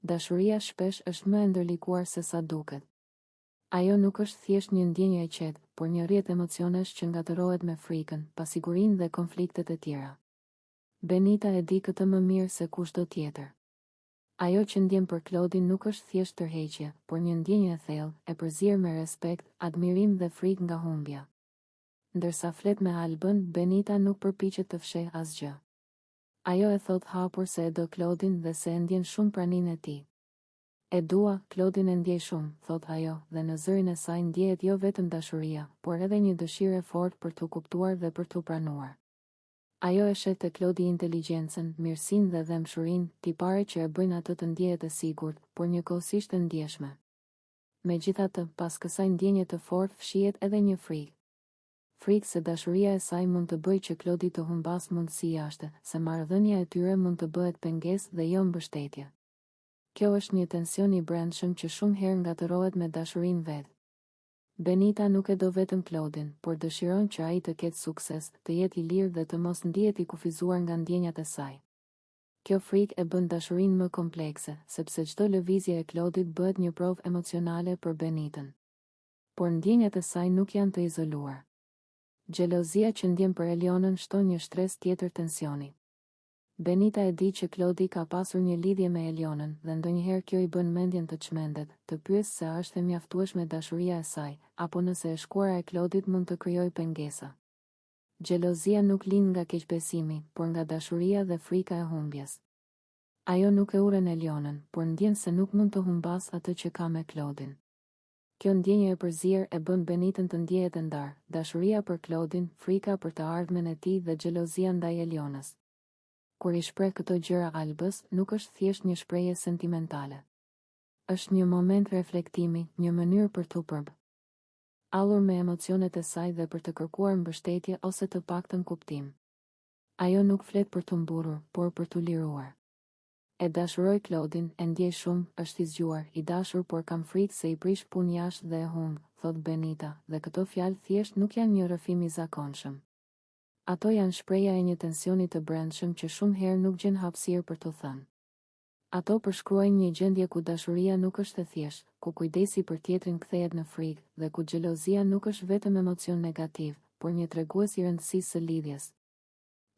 Dashuria shpesh është më e ndërlikuar se sa duket. Ajo nuk është thjesht një ndjenjë e qetë, por një rrjet emocionesh që ngatërrohet me frikën, pasigurinë dhe konfliktet e tjera. Benita e di këtë më mirë se kushdo tjetër. Ajo që ndjen për Klodin nuk është thjesht tërheqje, por një ndjenjë e thellë, e përzier me respekt, admirim dhe frikë nga humbja. Ndërsa flet me Albën, Benita nuk përpiqet të fshehë asgjë. Ajo e thotë hapur se e do Klodin dhe se e ndjen shumë praninë e tij. E dua, Klodin e ndjej shumë, thotë ajo, dhe në zërin e saj ndjehet jo vetëm dashuria, por edhe një dëshirë e fortë për t'u kuptuar dhe për t'u pranuar. Ajo e sheh te Klodi inteligjencën, mirësinë dhe dhembshurinë, tipare që e bëjnë atë të ndjehet e sigurt, por njëkohësisht e ndjeshme. Megjithatë, pas kësaj ndjenje të fortë fshihet edhe një frikë. Frikë se dashuria e saj mund të bëjë që Klodi të humbasë mundësi jashtë, se marrëdhënia e tyre mund të bëhet pengesë dhe jo mbështetje. Kjo është një tension i brendshëm që shumë herë ngatërrohet me dashurinë vetë. Benita nuk e do vetëm Klodin, por dëshiron që ai të ketë sukses, të jetë i lirë dhe të mos ndihet i kufizuar nga ndjenjat e saj. Kjo frikë e bën dashurinë më komplekse, sepse çdo lëvizje e Klodit bëhet një provë emocionale për Benitën. Por ndjenjat e saj nuk janë të izoluar. Xhelozia që ndjen për Elionën shton një shtresë tjetër tensioni. Benita e di që Klodi ka pasur një lidhje me Elionën dhe ndonjëherë kjo i bën mendjen të çmendet, të pyesë se a është e mjaftueshme dashuria e saj, apo nëse e shkuara e Klodit mund të krijojë pengesa. Xhelozia nuk lind nga keqbesimi, por nga dashuria dhe frika e humbjes. Ajo nuk e urren Elionën, por ndjen se nuk mund të humbasë atë që ka me Klodin. Kjo ndjenjë e përzier e bën Benitën të ndjehet e ndarë, dashuria për Klodin, frika për të ardhmen e tij dhe xhelozia ndaj Elionës. Kur i shpreh këto gjëra Albës, nuk është thjesht një shprehje sentimentale. Është një moment reflektimi, një mënyrë për t'u përballur me emocionet e saj dhe për të kërkuar mbështetje ose të paktën kuptim. Ajo nuk flet për t'u mburrur, por për t'u liruar. E dashuroj Klodin, e ndjej shumë, është i zgjuar, i dashur por kam frikë se i prish punë jashtë dhe e humb, thotë Benita, dhe këto fjalë thjesht nuk janë një rrëfim i zakonshëm. Ato janë shprehja e një tensioni të brendshëm që shumë herë nuk gjen hapësirë për t'u thënë. Ato përshkruajnë një gjendje ku dashuria nuk është e thjeshtë, ku kujdesi për tjetrin kthehet në frikë, dhe ku xhelozia nuk është vetëm emocion negativ, por një tregues i rëndësisë së lidhjes.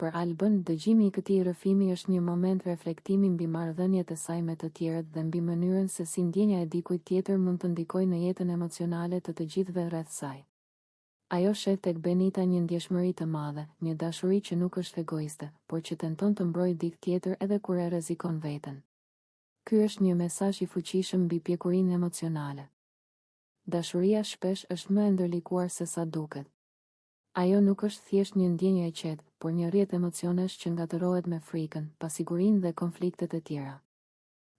Për Albën, dëgjimi i këtij rrëfimi është një moment reflektimi mbi marrëdhëniet e saj me të tjerët dhe mbi mënyrën se si ndjenja e dikujt tjetër mund të ndikojë në jetën emocionale të të gjithëve rreth saj. Ajo sheh tek Benita një ndjeshmëri të madhe, një dashuri që nuk është egoiste, por që tenton të mbrojë dikë tjetër edhe kur e rrezikon veten. Ky është një mesazh i fuqishëm mbi pjekurinë emocionale. Dashuria shpesh është më e ndërlikuar se sa duket. Ajo nuk është thjesht një ndjenjë e qetë, por një rrjet emocionesh që ngatërrohet me frikën, pasigurinë dhe konfliktet e tjera.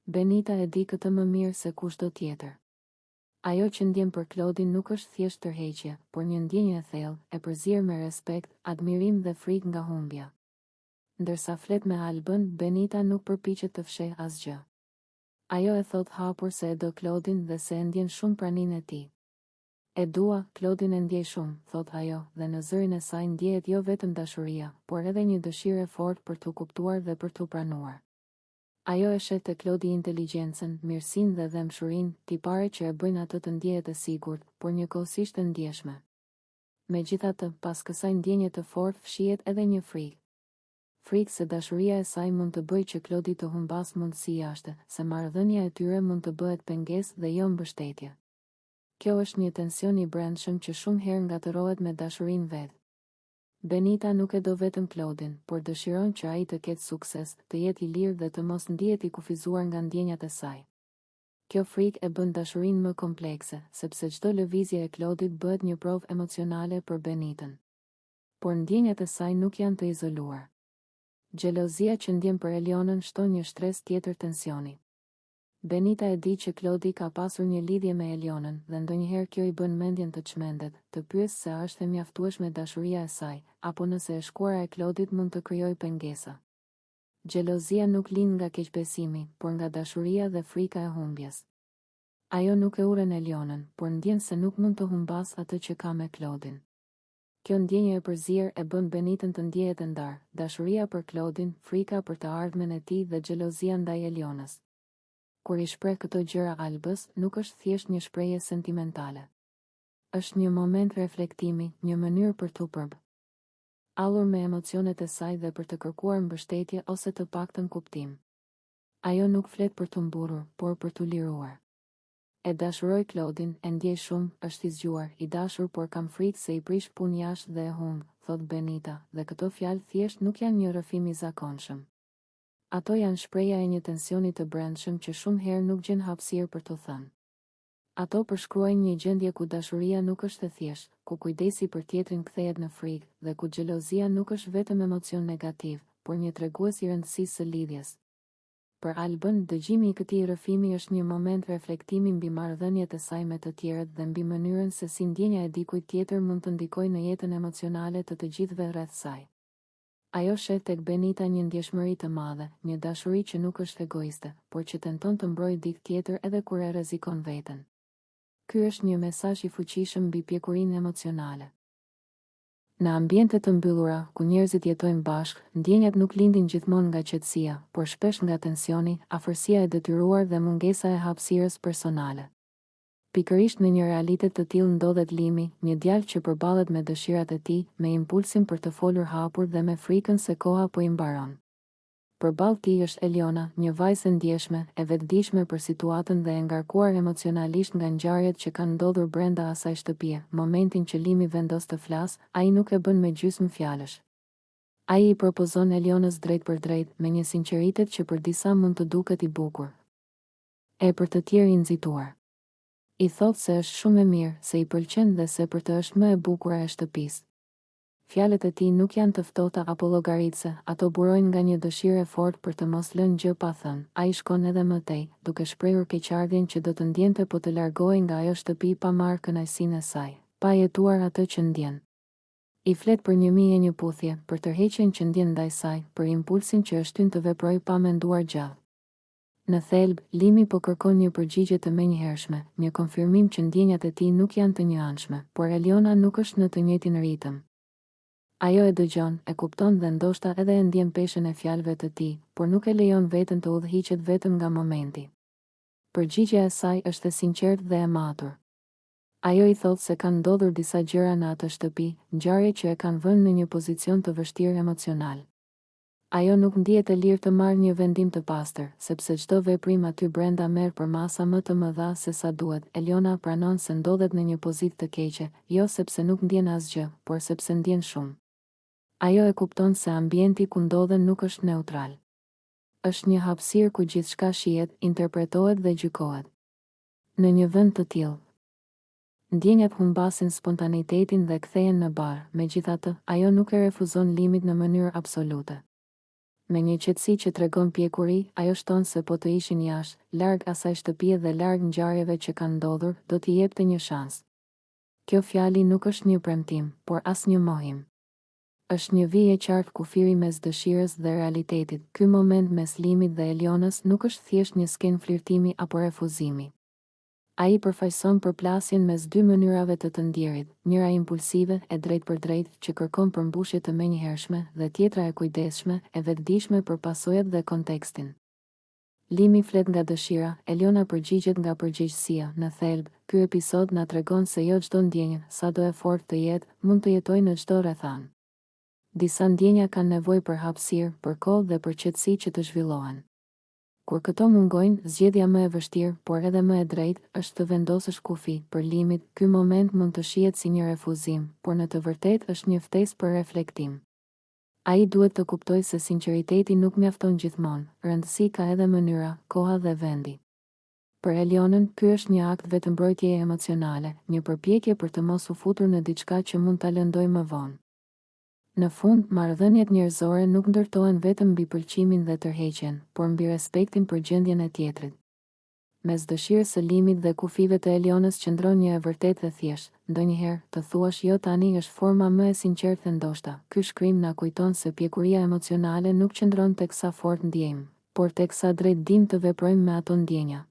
Benita e di këtë më mirë se kushdo tjetër. Ajo që ndjen për Klodin nuk është thjesht tërheqje, por një ndjenjë e thellë, e përzier me respekt, admirim dhe frikë nga humbja. Ndërsa flet me Albën, Benita nuk përpiqet të fshehë asgjë. Ajo e thotë hapur se e do Klodin dhe se e ndjen shumë praninë e tij. E dua, Klodin e ndjej shumë, thotë ajo, dhe në zërin e saj ndjehet jo vetëm dashuria, por edhe një dëshirë e fortë për t'u kuptuar dhe për t'u pranuar. Ajo e sheh te Klodi inteligjencën, mirësinë dhe dhembshurinë, tipare që e bëjnë atë të ndjehet e sigurt, por njëkohësisht e ndjeshme. Megjithatë, pas kësaj ndjenje të fortë fshihet edhe një frikë. Frikë se dashuria e saj mund të bëjë që Klodi të humbasë mundësi jashtë, se marrëdhënia e tyre mund të bëhet pengesë dhe jo mbështetje. Kjo është një tension i brendshëm që shumë herë ngatërrohet me dashurinë vetë. Benita nuk e do vetëm Klodin, por dëshiron që ai të ketë sukses, të jetë i lirë dhe të mos ndihet i kufizuar nga ndjenjat e saj. Kjo frikë e bën dashurinë më komplekse, sepse çdo lëvizje e Klodit bëhet një provë emocionale për Benitën. Por ndjenjat e saj nuk janë të izoluar. Xhelozia që ndjen për Elionën shton një shtresë tjetër tensioni. Benita e di që Klodi ka pasur një lidhje me Elionën dhe ndonjëherë kjo i bën mendjen të çmendet, të pyesë se a është e mjaftueshme dashuria e saj, apo nëse e shkuara e Klodit mund të krijojë pengesa. Xhelozia nuk lind nga keqbesimi, por nga dashuria dhe frika e humbjes. Ajo nuk e urren Elionën, por ndjen se nuk mund të humbasë atë që ka me Klodin. Kjo ndjenjë e përzier e bën Benitën të ndjehet e ndarë, dashuria për Klodin, frika për të ardhmen e tij dhe xhelozia ndaj Elionës. Kur i shpreh këto gjëra Albës, nuk është thjesht një shprehje sentimentale. Është një moment reflektimi, një mënyrë për t'u përballur me emocionet e saj dhe për të kërkuar mbështetje ose të paktën kuptim. Ajo nuk flet për t'u mburrur, por për t'u liruar. E dashuroj Klodin, e ndjej shumë, është i zgjuar, i dashur por kam frikë se i prish punë jashtë dhe e humb, thotë Benita, dhe këto fjalë thjesht nuk janë një rrëfim i zakonshëm. Ato janë shprehja e një tensioni të brendshëm që shumë herë nuk gjen hapësirë për t'u thënë. Ato përshkruajnë një gjendje ku dashuria nuk është e thjeshtë, ku kujdesi për tjetrin kthehet në frikë, dhe ku xhelozia nuk është vetëm emocion negativ, por një tregues i rëndësisë së lidhjes. Për Albën, dëgjimi i këtij rrëfimi është një moment reflektimi mbi marrëdhëniet e saj me të tjerët dhe mbi mënyrën se si ndjenja e dikujt tjetër mund të ndikojë në jetën emocionale të të gjithëve rreth saj. Ajo sheh tek Benita një ndjeshmëri të madhe, një dashuri që nuk është egoiste, por që tenton të mbrojë dikë tjetër edhe kur e rrezikon veten. Ky është një mesazh i fuqishëm mbi pjekurinë emocionale. Në ambiente të mbyllura, ku njerëzit jetojnë bashkë, ndjenjat nuk lindin gjithmonë nga qetësia, por shpesh nga tensioni, afërsia e detyruar dhe mungesa e hapësirës personale. Pikërisht në një realitet të tillë ndodhet Limi, një djalë që përballet me dëshirat e tij, me impulsin për të folur hapur dhe me frikën se koha po i mbaron. Përballë tij është Eliona, një vajzë e ndjeshme, e vetëdijshme për situatën dhe e ngarkuar emocionalisht nga ngjarjet që kanë ndodhur brenda asaj shtëpie. Momentin që Limi vendos të flasë, ai nuk e bën me gjysmë fjalësh. Ai i propozon Elionës drejtpërdrejt, me një sinqeritet që për disa mund të duket i bukur, e për të tjerë i nxituar. I thotë se është shumë e mirë, se i pëlqen dhe se për të është më e bukura e shtëpisë. Fjalët e tij nuk janë të ftohta apo llogaritëse, ato burojnë nga një dëshirë e fortë për të mos lënë gjë pa thënë. Ai shkon edhe më tej, duke shprehur keqardhjen që do të ndjente po të largohej nga ajo shtëpi pa marrë kënaqësinë e saj, pa jetuar atë që ndjen. I flet për 1001 puthje, për tërheqjen që ndjen ndaj saj, për impulsin që e shtyn të veprojë pa menduar gjatë. Në thelb, Limi po kërkon një përgjigje të menjëhershme, një konfirmim që ndjenjat e tij nuk janë të njëanshme, por Eliona nuk është në të njëjtin ritëm. Ajo e dëgjon, e kupton dhe ndoshta edhe e ndjen peshën e fjalëve të tij, por nuk e lejon veten të udhëhiqet vetëm nga momenti. Përgjigja e saj është e sinqertë dhe e matur. Ajo i thotë se kanë ndodhur disa gjëra në atë shtëpi, ngjarje që e kanë vënë në një pozicion të vështirë emocional. Ajo nuk ndihet e lirë të marrë një vendim të pastër, sepse çdo veprim aty brenda merr përmasa më të mëdha se sa duhet. Eliona pranon se ndodhet në një pozitë të keqe, jo sepse nuk ndjen asgjë, por sepse ndjen shumë. Ajo e kupton se ambienti ku ndodhen nuk është neutral. Është një hapësirë ku gjithçka shihet, interpretohet dhe gjykohet. Në një vend të tillë, Ndjenjat humbasin spontaneitetin dhe kthehen në barrë, megjithatë, ajo nuk e refuzon Limit në mënyrë absolute. Me një qetësi që tregon pjekuri, ajo shton se po të ishin jashtë, larg asaj shtëpie dhe larg ngjarjeve që kanë ndodhur, do t'i jepte një shans. Kjo fjali nuk është një premtim, por as një mohim. Është një vijë e qartë kufiri mes dëshirës dhe realitetit, ky moment mes Limit dhe Elionës nuk është thjesht një skenë flirtimi apo refuzimi. Ai përfaqëson përplasjen mes dy mënyrave të të ndjerit, njëra impulsive, e drejtpërdrejtë, që kërkon përmbushje të menjëhershme, dhe tjetra e kujdesshme, e vetëdijshme për pasojat dhe kontekstin. Limi flet nga dëshira, Eliona përgjigjet nga përgjegjësia. Në thelb, ky episod na tregon se jo çdo ndjenjë, sado e fortë të jetë, mund të jetojë në çdo rrethanë. Disa ndjenja kanë nevojë për hapësirë, për kohë dhe për qetësi që të zhvillohen. Kur këto mungojnë, zgjedhja më e vështirë, por edhe më e drejtë, është të vendosësh kufi. Për Limit, ky moment mund të shihet si një refuzim, por në të vërtetë është një ftesë për reflektim. Ai duhet të kuptojë se sinqeriteti nuk mjafton gjithmonë, rëndësi ka edhe mënyra, koha dhe vendi. Për Elionën, ky është një akt vetëmbrojtjeje emocionale, një përpjekje për të mos u futur në diçka që mund ta lëndojë më vonë. Në fund, marrëdhëniet njerëzore nuk ndërtohen vetëm mbi pëlqimin dhe tërheqjen, por mbi respektin për gjendjen e tjetrit. Mes dëshirës së Limit dhe kufijve të Elionës qëndron një e vërtetë e thjeshtë, ndonjëherë, të thuash jo tani është forma më e sinqertë e ndoshta, ky shkrim na kujton se pjekuria emocionale nuk qëndron tek sa fort ndjejmë, por tek sa drejt dimë të veprojmë me ato ndjenja.